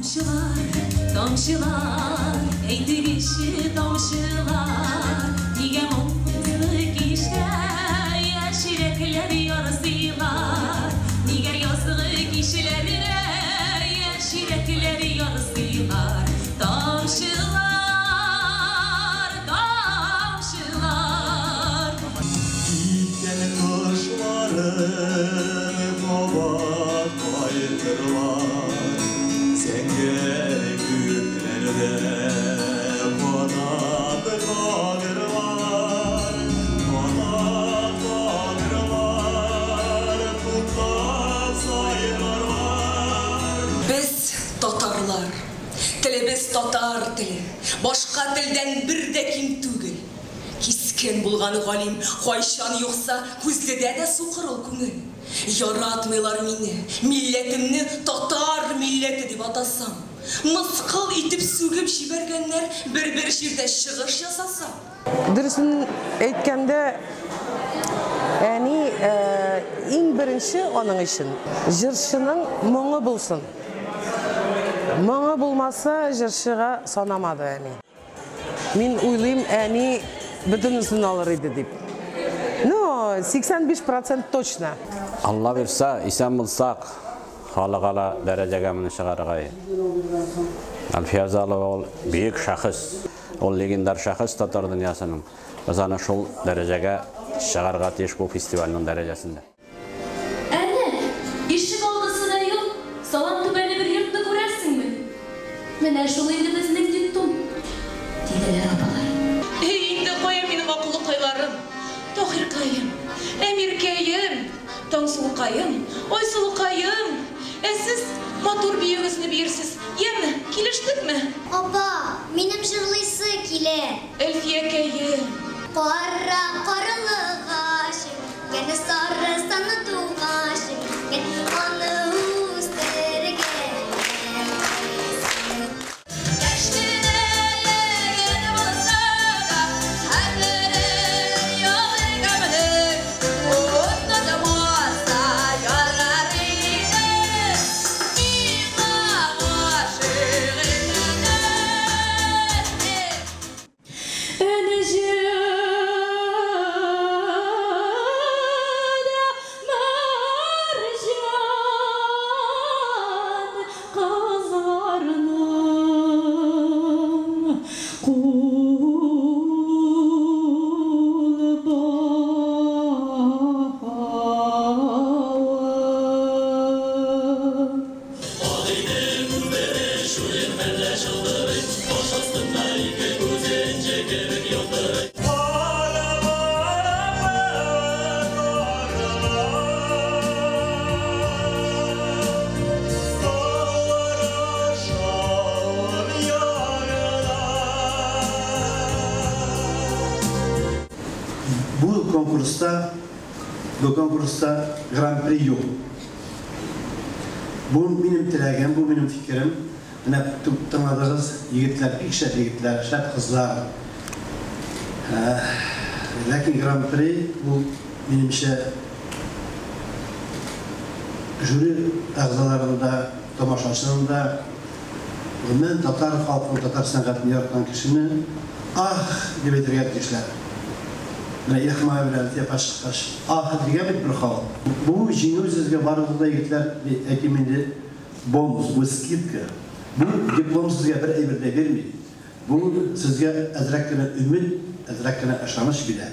Тамчылар, тамчылар, әйтегезче, тамчылар, нигә моңлы кичтә яшь йөрәкләр ярсыйлар? Нигә язгы кичләрдә яшь йөрәкләр ярсыйлар? Тамчылар, тамчылар. Киткән кошларын кабат кайтырлар, Зәңгәр күкләрдә канат кагырлар, канат кагырлар, туктап сайрарлар. Без татарлар, телебез татар теле, башка телдән бер дә ким түгел. Кискен булган галим, кайчан юкса, күзледә дә сукыр ул күңел. Яратмыйлар мине, милләтемне татар милләте дип атасам. Мыскыл итеп сүгеп җибәргәннәр бер-бер җирдә чыгыш ясасам. Дөресен әйткәндә, әни иң беренче аның өчен җырчының моңы булсын. Моңы булмаса, җырчыга санамады әни. Мин уйлыйм, әни бөтенесен алыр иде дип. Ну, 85% точно. Алла бирса, исән булсак, халыкара дәрәҗәгә моны чыгарырга. Әлфия Авзалова ул бөек шәхес, ул легендар шәхес татар дөньясының. Без аны шул дәрәҗәгә чыгарырга тиеш бу фестивальнең дәрәҗәсендә. Әнә, ишек алдысында юк, салам түбәле бер йортны күрәсеңме? Менә шул инде безнең детдом, диделәр апалар. Эй, инде кая минем акыллыкайларым? Таһиркаем, Әмиркәем, Таңсылукаем, Айсылукаем. Ә сез матур биюегезне биерсез. Яме, килештекме? Апа, минем җырлыйсы килә. Әлфиякәем. Кара карлыгач, гәне сары сандугач, аны үстергән. Яшьлеген булса да, хәтерем язганның, онытмаса ярар иде, миңа гашыйк иткәнне. Энҗе дә мәрҗән кызларның кул бавы. Dağlar aşar yarına. Бу конкурста гран-при юк. Бу минем теләгем, бу минем фикерем. Менә тыңладыгыз, егетләр, бик шәп егетләр, шәп кызлар. Ләкин гран-при бу минемчә жюри әгъзаларында, тамашачының да, гомумән татар халкын, татар сәнгатен яраткан кешене ах дип әйтергә тиешләр. Менә Илһам белән Әлфия апа чыккач, ах дигән бит бер халык. Бу җиңү сезгә барыгыз да, егетләр, әйтим инде, бонус, бу скидка. Бу диплом сезгә бер әйбер дә бирми. Бу сезгә әзрәк кенә өмет, әзрәк кенә ышаныч бирә.